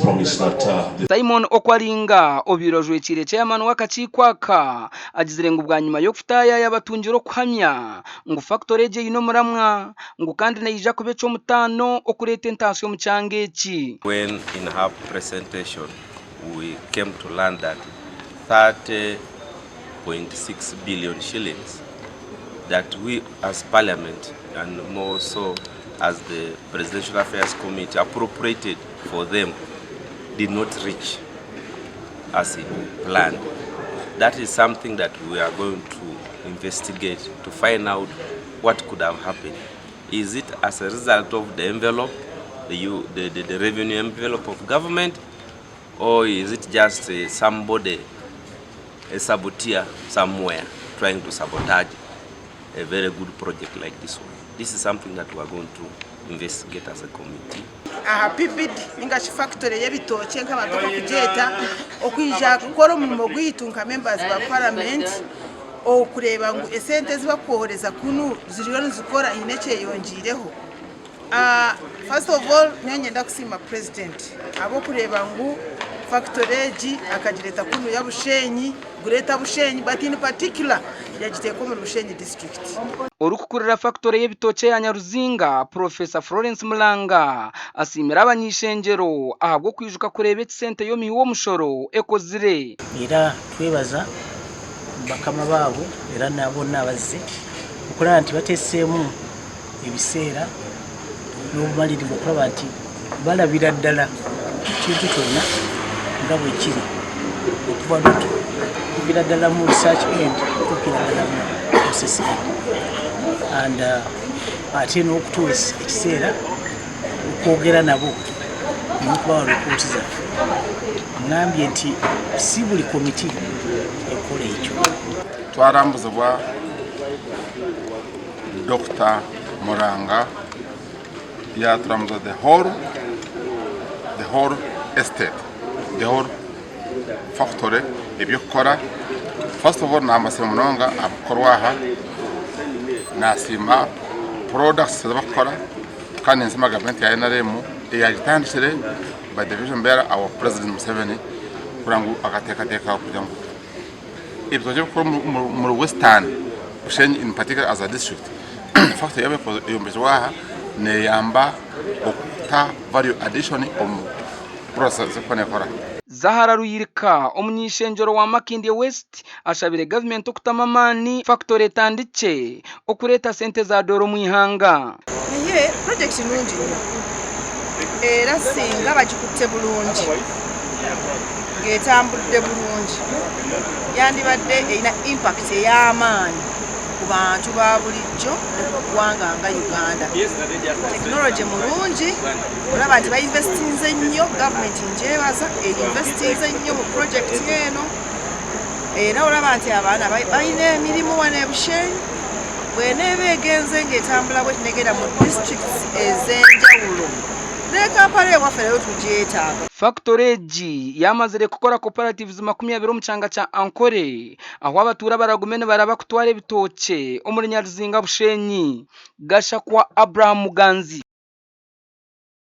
promise that the Simon Okwalinga obaire ojwekiire chairman w'akakiiko aka agizire ngu bwanyima y'okutaayaaya batungire okuhamya ngu fakitori egi eine omuramwa ngu kandi neija kuba eky'omutaano okureeta entaasya omu kyanga eki. When in her presentation we came to learn that 30.6 billion shillings that we as parliament and more so as the Presidential Affairs Committee appropriated for them did not reach as it planned. That is something that we are going to investigate to find out what could have happened. Is it as a result of the envelope, the revenue envelope of government, or is it just somebody, a saboteur somewhere, trying to sabotage a very good project like this one? This is something that we are going to investigate as a committee. Aha PBD ningashi factory y'ebitookye nk'abantu bakugyeta okwija kukora omurimo gwaitu nka members ba parliament okureeba ngu esente ezibakwohereza kunu ziriyo nizikora haine ekyeyongiireho. First of all, nyowe niinyenda kusiima president ahabw'okureeba ngu factory egi akagireta kunu ya Bushenyi, Greater Bushenyi, but in particular yagiteeka omuri Bushenyi District. Orikukurira fakitori y'ebitookye ya Nyaruzinga, Professor Florence Mulanga asiimire abany'ishengyero ahabw'okwijuka kureeba eki sente y'omuhi w'omushoro ekozire. Era twebaza bakama baabo era na bonna abazze okulaba nti bateeseemu ebiseera n'obumalirivu okulaba nti balabira ddala kintu kyonna nga bwe kiri okuva kuviira ddala mu research end okutuukira ddala mu process end and ate n'okutuwa ekiseera okwogera nabo n'okubawa ripooti zaffe. Ŋŋambye nti si buli komiti ekola ekyo. Twarambuzibwa Dr. Muranga, yaturamuza the whole estate, the whole factory, ebyokukora. First of all, nambasiima munonga abakorwa aha, nasiima products ezibakukora, kandi nsiima gavumenti ya NRM eyagitandikire by the vision bearer, our President Museveni, kugira ngu akateekateeka kugira ngu ebitookye bikuru muri Western Bushenyi in particular as a district. Factory yaba eyombekirwe aha neyamba okuta value addition omu process ezikuba nekora. Zahara Ruyirika omuny'ishengyero wa Makindye West ashabire gavumenti okutamu amaani fakitori etandikye okureeta sente za doora omu ihanga. Naye projekiti nungi nnyo, era singa bagikutte bulungi ng'etambudde bulungi, yandibadde erina impact ey'amaanyi ku bantu ba bulijjo ne ku ggwanga nga Uganda. Tekinologi mulungi, olaba nti bainvestinze nnyo. Gavumenti njebaza einvestinze nnyo mu projekiti eno, era olaba nti abaana balina emirimu wano e Bushenyi. Bw'eneeba egenze ng'etambula bweti negenda mu districts ez'enjawulo ne Kampala ewaffe nayo tugyetaaga. Fakitori egi yamazire kukora cooperatives 20 omu kyanga kya Ankore, aho abatuura baragume nibaraba kutwara ebitookye omuri Nyaruzinga Bushenyi. Gashakwa Abraham Muganzi.